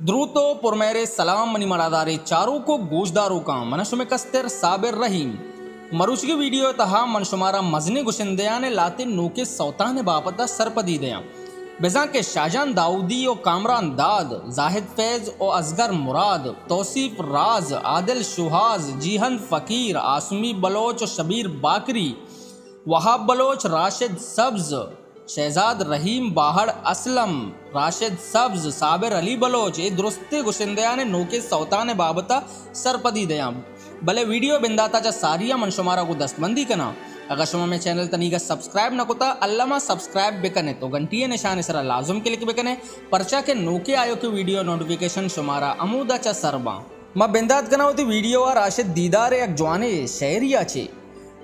دروت و پرمہرے سلام منی مڑادارے چاروک و گوشداروکاں، من شمے کستر صابر رحیم۔ مروچگی ویڈیو تہا من شمارا مزنیں گشندیانے لاتے نوکے سوتانے بابتا سرپدی دیاں۔ بزاں کہ شاہجان داؤدی و کامران داد، زاہد فیض و اصغر مراد، توصیف راز، عادل شوہاز، جیہند فقیر، آسمی بلوچ و شبیر باکری، وہاب بلوچ، راشد سبز، شہزاد رحیم، باہڑ اسلم، راشد سبز، صابر علی بلوچ، اے درستیں گشندیانے نوکیں سوتانے بابتا سرپدی دیاں۔ بلے ویڈیو بنداتا چہ ساریا من شمارا گوں دستبندی کناں۔ اگاں شما مئے چینل تنیگا سبسکرائب نہ کتا، الما سبسکرائب بکنت و گھنٹی نشانے سرا لازم کلک بکنت، پرچا کہ نوکیں آیوکیں ویڈیو نوٹیفیکیشن شمارا ہمودا چہ سر باں۔ ما بندات کناں وتی ویڈیو ء راشد دیدار ء یک جوانیں شعری ء چے۔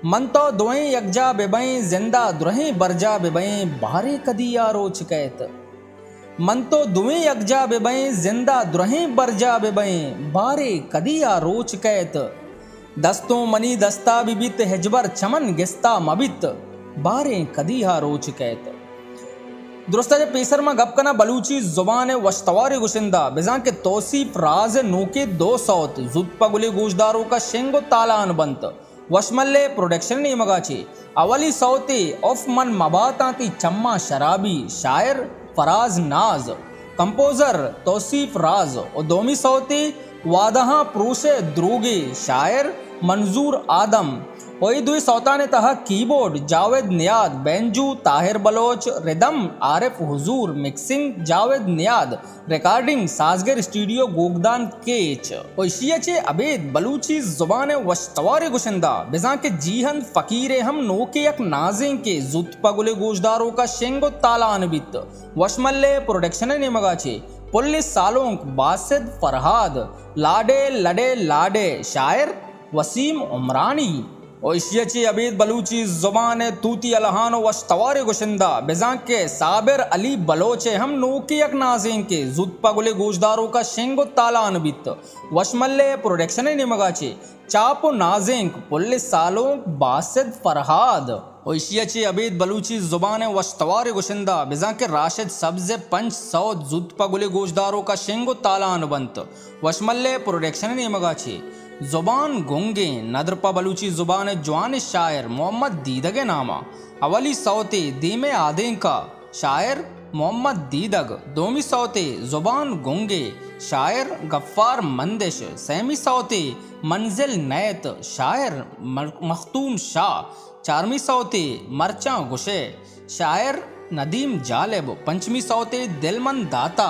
من تو دوئیں یکجا بہ بئیں، زندہ درہیں برجا بہ بئیں، باریں کدی آ روچ کئیت۔ من تو دوئیں یکجا بہ بئیں، زندہ درہیں برجا بہ بئیں، باریں کدی آ روچ کئیت۔ دستوں منی دستا بہ بیت، ہچبر چمن گستا مہ بیت، باریں کدی آ روچ کئیت۔ درستاں چہ پیسر ما گپ کناں بلوچی زبان ء وشتواریں گشندہ، بزاں کہ توصیف راز ء نوکیں دو سوت زوت پہ گلیں گوشداروکا شنگ و تالان بنت۔ وشملے پروڈکشن نیمگا چے اولی سوتے اف من مباتاں تئی چماں شرابی، شاعر فراز ناز، کمپوزر توصیف راز و دومی سوتے وعدہاں پروشے دروگے، شاعر منظور آدم۔ و اے دوئیں سوتان ء تہا کیبورڈ جاوید نیاد، بینجو طاہر بلوچ، ردم عارف حضور، مکسنگ جاوید نیاد، ریکارڈنگ سازگر اسٹوڈیو گوگدان کیچ۔ و ایشی ء چہ ابید بلوچی زبان ء وشتواریں گشندہ بزاں کہ جیہند فقیر ء ہم نوکیں یک نازینکے زوت پہ گلیں گوشداروکا شنگ و تالان بیت۔ وشملے پروڈکشن ء نیمگا چہ پل سالونک باسط فرہاد، لاڈے لڈے لاڈے، شاعر وسیم عمرانی۔ و ایشی ء چہ ابید بلوچی زبان ء توتی الہان و وشتواریں گشندہ بزاں کہ صابر علی بلوچ ء ہم نوکیں یک نازینکے زوت پہ گلیں گوشداروکا شنگ و تالان بیت۔ وشملے پروڈکشن ء نیمگا چہ چاپ و نازینک پل سالونک باسط فرہاد۔ و ایشی ء چہ ابید بلوچی زبان ء وشتواریں گشندہ بزاں کہ راشد سبز ء پنچ سوت زوت پہ گلیں گوشداروکا شنگ و تالان بنت۔ وشملے پروڈکشن ء نیمگا چہ زبان گنگیں ندر پہ بلوچی زبان ء جوانیں شاعر محمد دیدگ ء ناما اولی سوتے دیم ء آدینکا، شاعر محمد دیدگ، دومی سوتے زبان گنگے، شاعر غفار مندش، سیمی سوتے منزل نیت، شاعر مر-، مخدوم شاہ، چارمی سوتے مرچاں گشے، شاعر ندیم جالب، پنچمی سوتے دلمند داتا،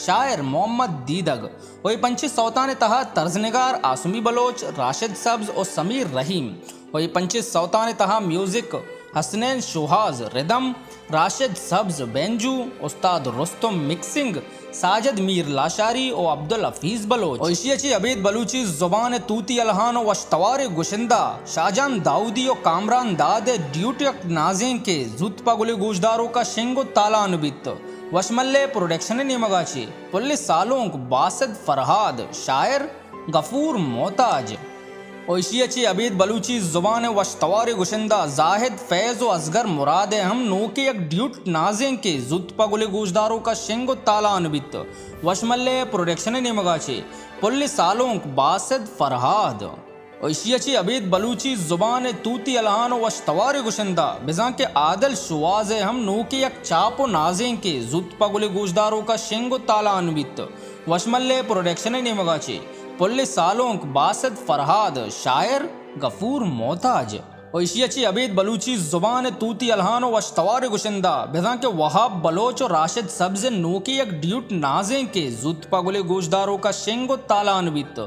شاعر محمد دیدگ۔ و اے پنچیں سوتان ء تہا طرزنگار آسمی بلوچ، راشد سبز و سمیر رحیم۔ و اے پنچیں سوتان ء تہا میوزک حسنین شوہاز، ردم راشد سبز، بینجو استاد رستم، مکسنگ ساجد میر لاشاری و عبدالحفیظ بلوچ۔ و ایشی ء چہ ابید بلوچی زبان ء توتی الہان و وشتواریں گشندہ شاہجان داؤدی و کامران داد ء ڈیوٹ یک نازینکے زوت پہ گلیں گوشداروکا شنگ و تالان بیت۔ وشملے پروڈکشن ء نیمگا چہ پل سالونک باسط فرہاد، شاعر غفور محتاج۔ و ایشی ء چہ ابید بلوچی زبان ء وشتواریں گشندہ زاہد فیض و اصغر مراد ء ہم نوکیں یک ڈیوٹ نازینکے زوت پہ گلیں گوشداروکا شنگ و تالان بیت۔ وشملے پروڈکشن ء نیمگا چہ پل سالونک باسط فرہاد۔ و ایشی ء چہ ابید بلوچی زبان ء توتی الہان و وشتواریں گشندہ بزاں کہ عادل شواز ء ہم نوکیں یک چاپ و نازینکے زوت پہ گلیں گوشداروکا شنگ و تالان بیت۔ وشملے پروڈکشن ء نیمگا چہ پل سالونک باسط فرہاد، شاعر غفور محتاج۔ و ایشی ء چہ ابید بلوچی زبان ء توتی الہان و وشتواریں گشندہ بزاں کہ وہاب بلوچ و راشد سبز ء نوکیں یک ڈیوٹ نازینکے زوت پہ گلیں گوشداروکا شنگ و تالان بیت۔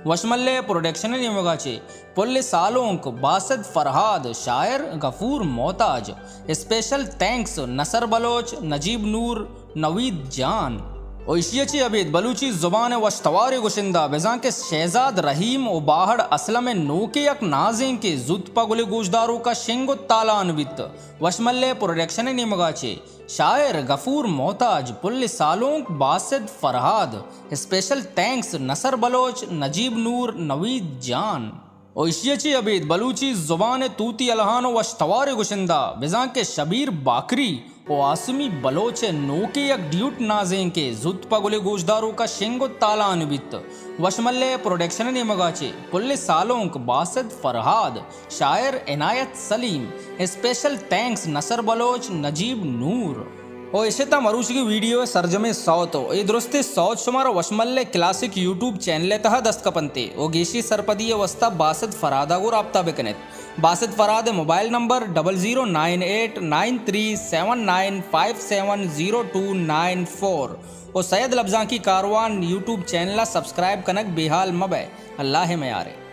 وشملے پروڈکشن ء نیمگا چہ پل سالونک باسط فرہاد، شاعر غفور محتاج۔ اسپیشل تھینکس نصر بلوچ، نجیب نور، نوید جان۔ و ایشی ء چہ ابید بلوچی زبان ء وشتواریں گشندہ بزاں کہ شہزاد رحیم و باہڑ اسلم ء نوکیں یک نازینکے زوت پہ گلیں گوشداروکا شنگ و تالان بیت۔ وشملے پروڈکشن ء نیمگا چہ شاعر غفور محتاج، پل سالونک باسط فرہاد، اسپیشل تھینکس نصر بلوچ، نجیب نور، نوید جان۔ و ایشی ء چہ ابید بلوچی زبان ء توتی الہان و وشتواریں گشندہ بزاں کہ شبیر باکری و آسمی بلوچ ءِ نوکیں یک ڈیوٹ نازینکے زوت پہ گلیں گوشداروکاں شنگ و تالان بیت۔ وشملے پروڈکشن ءِ نیمگا چہ پل سالونک باسط فرہاد، شاعر عنایت سلیم، اسپیشل تھینکس نصر بلوچ، نجیب نور۔ و اش اتاں مروچیگیں ویڈیو ءِ سرجمیں سوت و اے درستیں سوت شمارا وشملے کلاسک یوٹیوب چینل ءِ تہا دست کپنتے و گیشیں سرپدی ءِ واستا باسط فرہادا گوں رابطہ بکنیت۔ باسط فرہاد ءِ mobile number double zero nine eight nine three seven nine five seven zero two nine four. و سید لبزانکی کاروان یوٹیوب چینل ءَ سبسکرائب کنگ بے حال مہ بئے۔ اللہ ءِ میارے۔